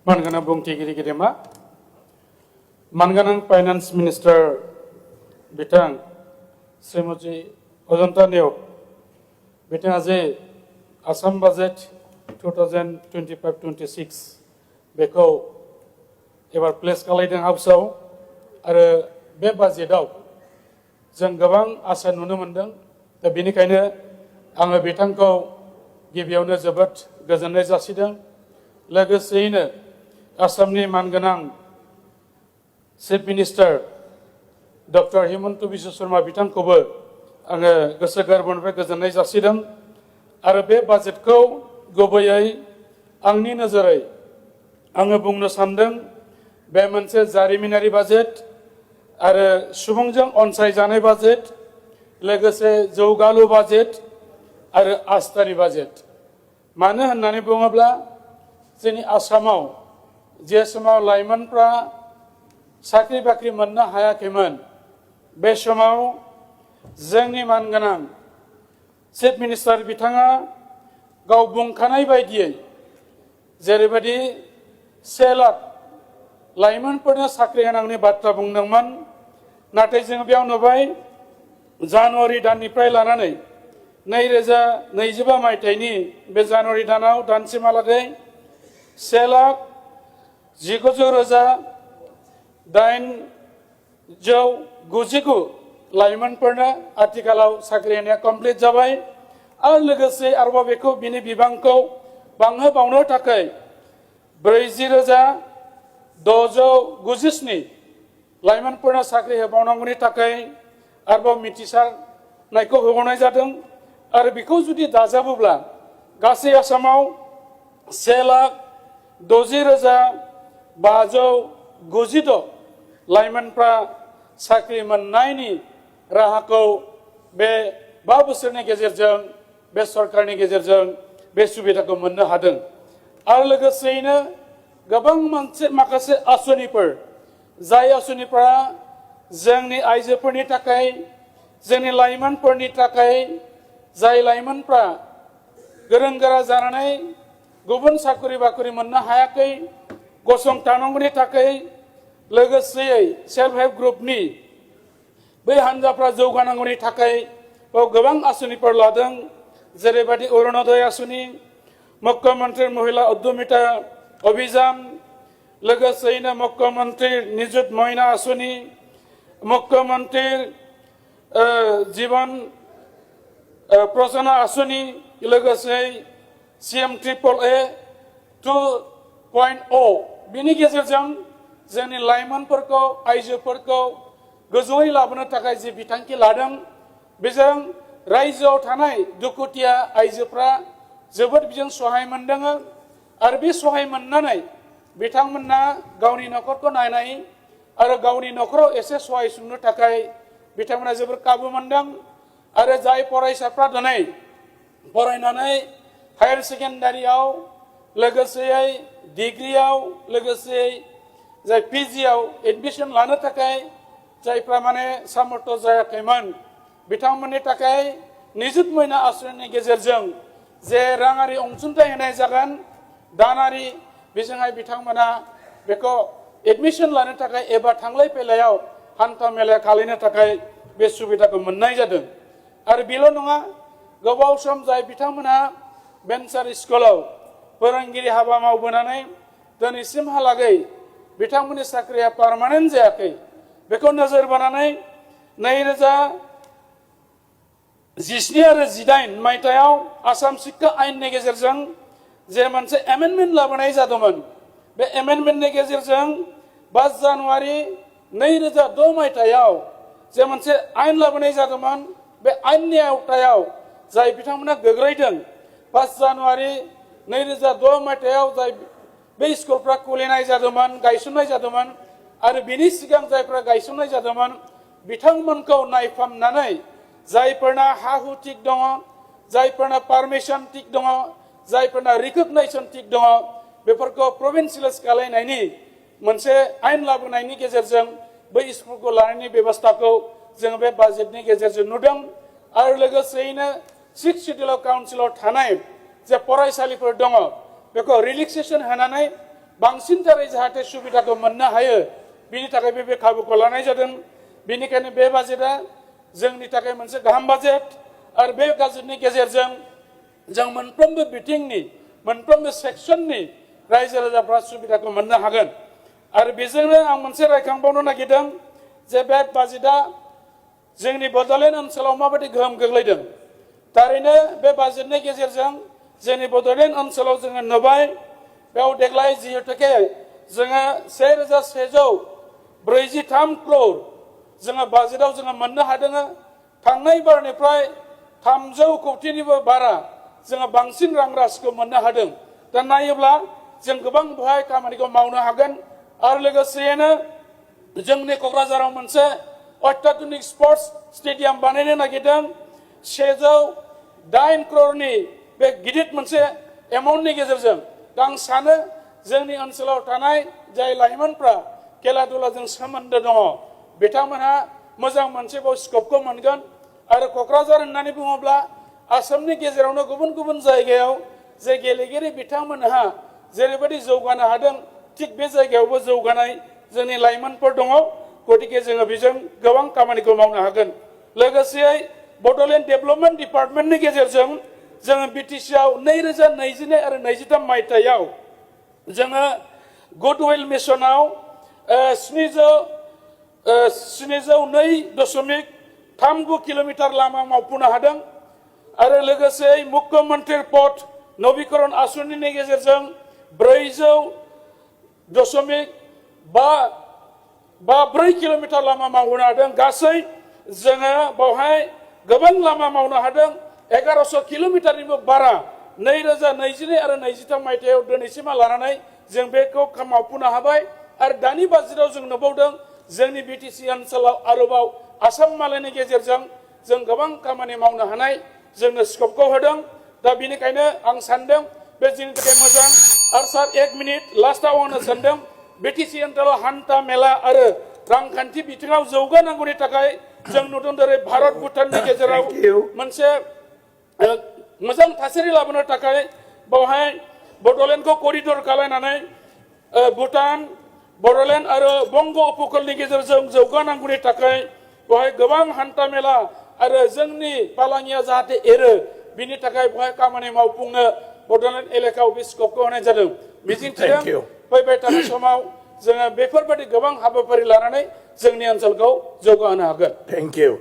Manganang Bungtigiri Girima, Manganang Finance Minister Bitang, Srimuji Ojanta Neo, Bitang Aze, Assam Budget 2025-26, Beko, ever place Kalaidang Hapsau, are Be Budgetau, Jang Gabang Asa Nunu Mandang, the Binikaina, Anga Bitangko, give you no Zabat, Gazaneza Sidang, Legacy Assamni Manganang Chief Minister Dr. Himanto Biswa Sarma Bitangkobo आङो गोसो गोरबोनिफ्राय गोजोननाय जासिदों आरो बे बाजेटखौ गुबैयै आंनि नोजोरै आङो बुंनो सानदों बे मोनसे जारिमिनारि बाजेट आरो सुबुंजों अनसायजानाय बाजेट लोगोसे जौगालु बाजेट आरो आस्थानि बाजेट मानो होननानै बुङोब्ला जोंनि आसामाव जे समाव लाइमोनफ्रा साख्रि बाख्रि मोननो हायाखैमोन बे समाव जोंनि मानगोनां चिफ मिनिस्टार बिथाङा गाव बुंखानाय बायदियै जेरैबायदि 1 लाख लाइमोनफोरनो साख्रि होनांगौनि बाथ्रा बुंदोंमोन नाथाय जों बेयाव नुबाय जानुवारि दाननिफ्राय लानानै 2025 मायथाइनि बे जानुवारि दानाव दानसिमहालागै 1,19,899 लाइमोनफोरनो आथिखालाव साख्रि होनाया कमप्लिट जाबाय आरो लोगोसे आरोबाव बेखौ बिनि बिबांखौ बांहोबावनो थाखाय 40,697 लाइमोनफोरनो साख्रि होबावनांगौनि थाखाय आरोबाव मिथिसारनायखौ होबावनाय जादों आरो बेखौ जुदि दाजाबोब्ला गासै आसामाव 1,60,596 लाइमोनफ्रा साख्रि मोननायनि राहाखौ बे 5 बोसोरनि गेजेरजों बे सरकारनि गेजेरजों बे सुबिदाखौ मोननो हादों आरो लोगोसेयैनो गोबां माखासे आसनिफोर जाय आसनिफोरा जोंनि आइजोफोरनि थाखाय जोंनि लाइमोनफोरनि थाखाय जाय लाइमोनफ्रा गोरों गोरा जानानै गुबुन साख्रि बाख्रि मोननो हायाखै गसंथानांगौनि थाखाय लोगोसेयै सेल्फ हेल्प ग्रुपनि बै हानजाफ्रा जौगानांगौनि थाखाय गोबां आसनिफोर लादों जेरैबायदि अरुणोदय आसनि मुख्यमंत्री महिला उद्यमिता अभियान लोगोसेयैनो मुख्यमंत्री निजुत मयना आसनि मुख्यमंत्री जीवन प्रजना आसनि लोगोसे CM AAA 2.0 बिनि गेजेरजों जोंनि लाइमोनफोरखौ आइजोफोरखौ गोजौयै लाबोनो थाखाय जे बिथांखि लादों बेजों रायजोआव थानाय दुखुथिया आइजोफ्रा जोबोद बिजों सहाय मोनदों आरो बे सहाय मोननानै बिथांमोनना गावनि नखरखौ नायनाय आरो गावनि नखराव एसे सहाय सुंनो थाखाय बिथांमोना जोबोद खाबु मोनदों आरो जाय फरायसाफ्रा दिनै फरायनानै हायर सेकेन्डारियाव लोगोसेयै डिग्रियाव लोगोसेयै जाय पिजिआव एडमिशन लानो थाखाय जायफ्रा माने सामर्थ जायाखैमोन बिथांमोननि थाखाय निजुत मयना आसनिनि गेजेरजों जे राङारि अनसुंथाइ होनाय जागोन दानारि बेजोंहाय बिथांमोना बेखौ एडमिशन लानो थाखाय एबा थांलाय फैलायाव हान्था मेला खालामनो थाखाय बे सुबिदाखौ मोननाय जादों आरो बेल' नङा गोबाव सम जाय बिथांमोना भेन्सार स्कुलाव फोरोंगिरि हाबा मावबोनानै दिनैसिमहालागै बिथांमोननि साख्रिया पार्मानेन्ट जायाखै बेखौ नोजोर बोनानै 2017 आरो 18 मायथाइयाव आसाम शिक्षा आयेननि गेजेरजों जे मोनसे एमेन्डमेन्ट लाबोनाय जादोंमोन बे एमेन्डमेन्टनि गेजेरजों 5 जानुवारि 2006 मायथाइयाव जे मोनसे आयेन लाबोनाय जादोंमोन बे आयेननि आवथायाव जाय बिथांमोना गोग्लैदों 5 जानुवारि 2006 मायथाइयाव जाय बे स्कुलफ्रा खुलिनाय जादोंमोन गायसननाय जादोंमोन आरो बिनि सिगां जायफ्रा गायसननाय जादोंमोन बिथांमोनखौ नायफामनानै जायफोरना हा हु थिग दङ जायफोरना पारमिशन थिग दङ जायफोरना रिकगनाइजेशन थिग दङ बेफोरखौ प्रभिन्सियेलाइज खालामनायनि मोनसे आयेन लाबोनायनि गेजेरजों बै स्कुलखौ लानायनि बेबस्थाखौ जों बे बाजेटनि गेजेरजों नुदों आरो लोगोसेयैनो 6 शिड्यूल काउन्सिलाव थानाय जे फरायसालिफोर दङ बेखौ रिलेक्सेसन होनानै बांसिनथारै जाहाथे सुबिदाखौ मोननो हायो बिनि थाखाय बे खाबुखौ लानाय जादों। बेनिखायनो बे बाजेटआ जोंनि थाखाय मोनसे गाहाम बाजेट आरो बे बाजेटनि गेजेरजों जों मोनफ्रोमबो बिथिंनि मोनफ्रोमबो सेक्सननि रायजो राजाफ्रा सुबिदाखौ मोननो हागोन। आरो बेजोंनो आं मोनसे रायखांबावनो नागिरदों जे बे बाजेटआ जोंनि बड'लेण्ड ओनसोलाव माबायदि गोहोम गोग्लैदों। थारैनो बे बाजेटनि गेजेरजों जोंनि बड'लेण्ड ओनसोलाव जोङो नुबाय बेयाव देग्लाय जिहेतुके जोङो 1143 क्रर जोङो बाजेटआव जोङो मोननो हादों। थांनाय बारनिफ्राय 300 कौटिनिबो बारा जोङो बांसिन रां राशिखौ मोननो हादों। दा नायोब्ला जों गोबां बेहाय खामानिखौ मावनो हागोन। आरो लोगोसेयैनो जोंनि क'क्राझाराव मोनसे अत्याधुनिक स्पर्ट्स स्टेडियाम बानायनो नागिरदों। 108 क्ररनि बे गिदिर मोनसे एमाउन्टनि गेजेरजों दा आं सानो जोंनि ओनसोलाव थानाय जाय लाइमोनफ्रा खेला दुलाजों सोमोन्दो दङ बिथांमोनहा मोजां मोनसे बाव स्कपखौ मोनगोन। आरो क'क्राझार होननानै बुङोब्ला आसामनि गेजेरावनो गुबुन गुबुन जायगायाव जे गेलेगिरि बिथांमोनहा जेरैबायदि जौगानो हादों थिग बे जायगायावबो जौगानाय जोंनि लाइमोनफोर दङ। गतिके जोङो बेजों गोबां खामानिखौ मावनो हागोन। लोगोसेयै बड'लेण्ड डेभेलपमेन्ट डिपार्टमेन्टनि गेजेरजों जोङो बिटिसिआव 2022 आरो 23 मायथाइयाव जोङो गुडविल मिशनाव 702.39 किल'मिटार लामा मावफुंनो हादों। आरो लोगोसे मुख्यमन्त्रि पद नबीकरण आसनिनि गेजेरजों 400.54 किल'मिटार लामा मावनो हादों। गासै जोङो बावहाय गोबां लामा मावनो हादों। 1100 किल'मिटारनिबो बारा 2022 आरो 23 मायथाइयाव दिनैसिमा लानानै जों बेखौ मावफुंनो हाबाय। आरो दानि बाजेटआव जों नुबावदों जोंनि बिटिसि ओनसोलाव आरोबाव आसाम मालायनि गेजेरजों जों गोबां खामानि मावनो हानाय जोंनो स्कपखौ होदों। दा बेनिखायनो आं सानदों बे जोंनि थाखाय मोजां। आरो सार 1 मिनिट लास्टआव आङो सानदों बिटिसि ओनसोलाव हान्था मेला आरो रांखान्थि बिथिङाव जौगानांगौनि थाखाय जों नुदों जेरै भारत भुटाननि गेजेराव मोनसे मोजां थासारि लाबोनो थाखाय बावहाय बड'लेण्डखौ करिडर खालामनानै भुटान बड'लेण्ड आरो बंग उपकूलनि गेजेरजों जौगानांगौनि थाखाय बेवहाय गोबां हान्था मेला आरो जोंनि फालांगिया जाहाथे एरो बिनि थाखाय बेवहाय खामानि मावफुंनो बड'लेण्ड एलेकायाव बे स्कपखौ होनाय जादों। मिजिंथिदों फैबाय थानाय समाव जोङो बेफोरबायदि गोबां हाबाफारि लानानै जोंनि ओनसोलखौ जौगाहोनो हागोन। Thank you.